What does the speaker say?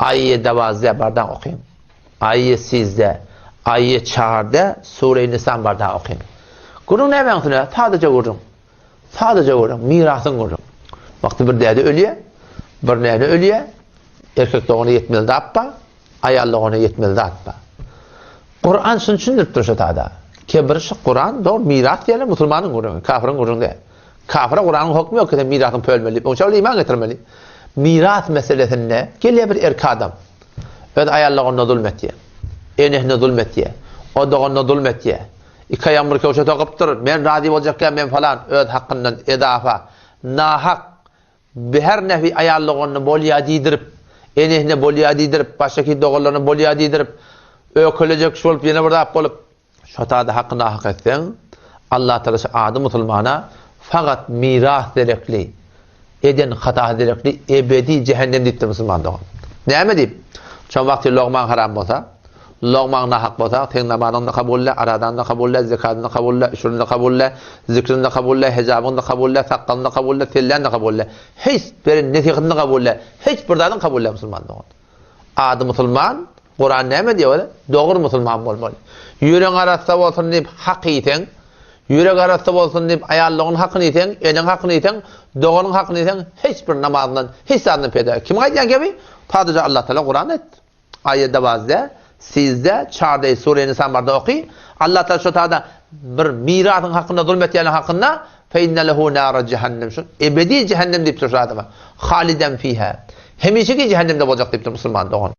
Aýy dawazde bardan okyň. Aýy sizde, aýy çarde Sure-i Nisan bardan okyň. Gürrüň nämäň üstüne? Sadaja gürrüň. Sadaja gürrüň, mirasyň gürrüň. Wagty bir däde ölýär, bir näne ölýär, erkek dogana ýetmeli zat bar, aýal dogana ýetmeli zat bar. Kuran şuny düşündirip dur şu tada. Kebir şu Kuran dogry miras diýene musulmanyň gürrüňi, kafiriň gürrüňi däl. Kafire Kuranyň hokmy ýok ki sen mirasyňy pölmeli diýip, oňça iman getirmeli. Miras meselesinde gelýär bir erkek adam. Öz aýal doganyna zulm etýär. Enesine zulm etýär. O doganyna zulm etýär. Iki aýagymy bir köwşe sokupdyr, men razy boljakýan men falan öz hakyndan edafa, nahak, her nefi aýal doganyna bolýa diýdirip, enesine bolýa diýdirip, başgaki doganlaryna bolýa diýdirip, ökelejek kişi bolup ýene bir zat bolup, Şo tada haky nahak etseň, Allatagala şu ady musulmana fakat miras derekli, eden hatasy derekli ebedi jähennem diýipdir musulman dogan. Näme diýip? Şo wagty logmaň haram bolsa, logmaň nahak bolsa, seň namazyň-da kabul däl, arazaň-da kabul däl, zekatyň-da kabul däl, üşüriň-de kabul däl, zikriň-de kabul däl, hejabyň-da kabul däl, sakgalyň-da kabul däl, selläň-de kabul däl. Hiç beren nesihatyň-da kabul däl, hiç bir zadyň kabul däl musulman dogan. Ady musulman, Kuran näme diýýär? Dogry musulman bolmaly. Ýüregiň arassa bolsun diýip hak iýseň, ýürek arassa bolsun diýip aýallygyň hakyny iýseň, eneň hakyny iýseň, doganyň hakyny iýseň, hiç bir namazyndan, hiç zadyndan peýda ýok. Kimiň aýdýan gepi? Sadaja Allah Taala Kuran aýtdy. Aýat dawazde, sizde, çardeý sure Nisan barda oky. Allah Taala şo tada bir mirasyň hakynda zulm etýäniň hakynda Fe inne lehu nara jehennem şu ebedi jehennem diýipdir şu adama. Haliden fiha. Hemişeki jehennemde boljak diýipdir musulman dogan.